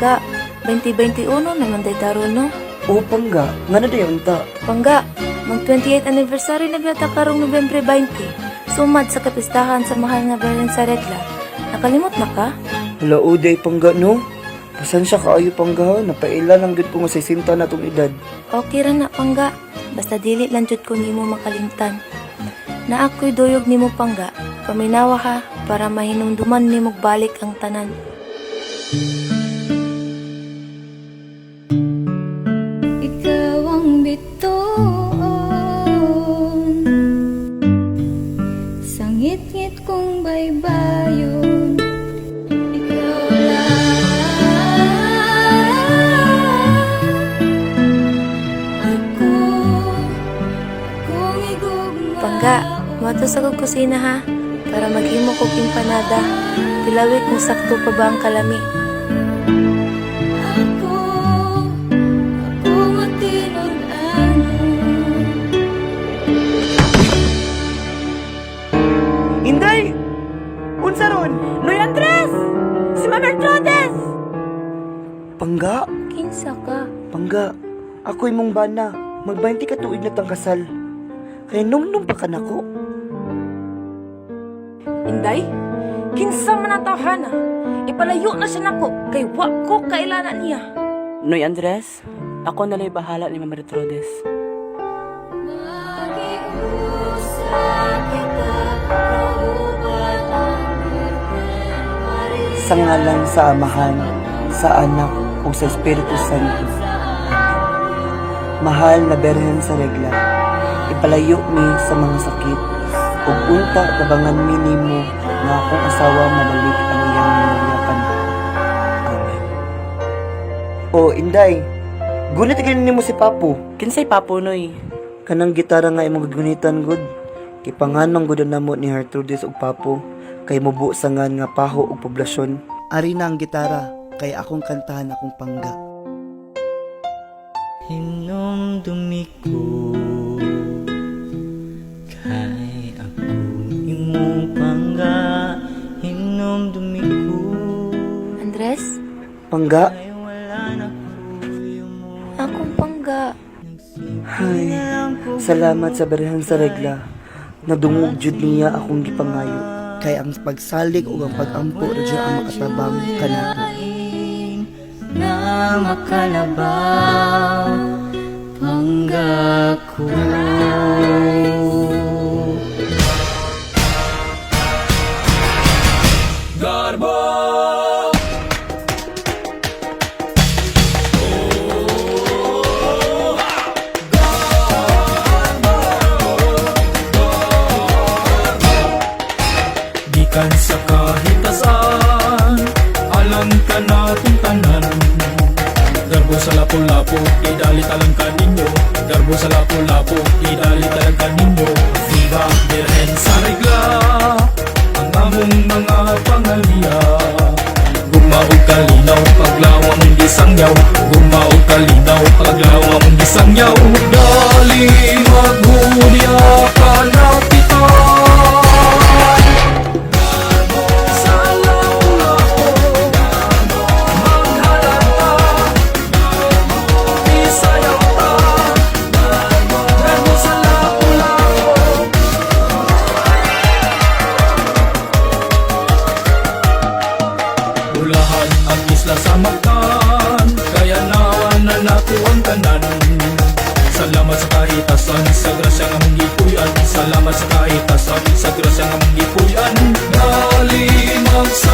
Pangga, 2021 naman day taron, no? O Pangga, ngano day unta? Pangga, mag 28th anniversary na biyata karong Nobyembre 20. Sumad sa kapistahan sa mahal nga Birhen sa Regla. Nakalimot na ka? Hala o day Pangga, no? Pasensya kaayo, Pangga, ha. Napaila lang gyud ko nga 60 na tong edad. Okay ra na, Pangga. Basta dili lang jud ko nimo makalimtan. Na ako'y duyog nimo, Pangga. Paminawa ha para mahinumduman nimo balik ang tanan. Ikaw ang bituon sa ngitngit kong baybayon. Ikaw lang ako, akong igugma. Pangga, moadto sa kog kusina ha para maghimo kog empanada. Tilawi kung sakto pa ba ang kalami. Ako, ako matinud-anon. Inday! Unsa ron? Noy Andres! Si Ma'am Gertrudes! Pangga, Kinsa ka? Pangga, ako imong bana. Mag 20 ka tuig na tang kasal. Kay nungnung pa ka nako. Inday, kinsa man ang tawhana. Ipalayo na siya nako kay wa ko kailana niya. Noy Andres, ako na la'y bahala ni Ma'am Gertrudes. Magiusa kita, kauban ang Birhen Maria. Sa ngalan sa Amahan, sa Anak, ug sa Espiritu Santo. Amen. Mahal na Birhen sa Regla, ipalayo mi sa mga sakit, ug unta tabangan mi nimo nga akong asawa mabalik ang iyang memorya kanato. Amen. O Inday, gunit gyud nimo si Papo. Kinsay papo, Noy? Kanang gitara nga imong gunitan gud. Kipanganong gud namo ni Gertrudes ug Papo kay mubo sa ngan nga paho ug poblasyon. Ari na ang gitara kay akong kantahan akong Pangga. Hinumdumi ko kay ako imong Pangga. Hinumdumi ko Andres, Pangga, ay wala na ko yung akong Pangga. Hay, salamat sa Birhen sa Regla. Nadungog jud niya akong gipangayo. Kay ang pagsalig ug ang pagampo ra jud ang makatabang kanato. Lain na makalabaw, Pangga ko. Gikan sa kahitasan, alang ka natong tanan. Garbo sa lapo-lapo, idalit alang kaninyo. Garbo sa lapo-lapo, idalit alang kaninyo. Viva Birhen sa Regla, ang among mga pangaliya. Gumaog kalinaw, paglawa mong gisangyaw. Gumaog kalinaw, paglawa mong gisangyaw. Dali maghulya ka na kita. Sa lapu-lapu, maghalata, isayaw ta, garbo sa lapu-lapu. Ulahan ang isla sa Mactan, kaya na nato ang tanan. Salamat sa kahitasan, sa grasya nga mong gipuy-an. Salamat sa kahitasan, sa grasya nga mong gipuy-an. Dali magsa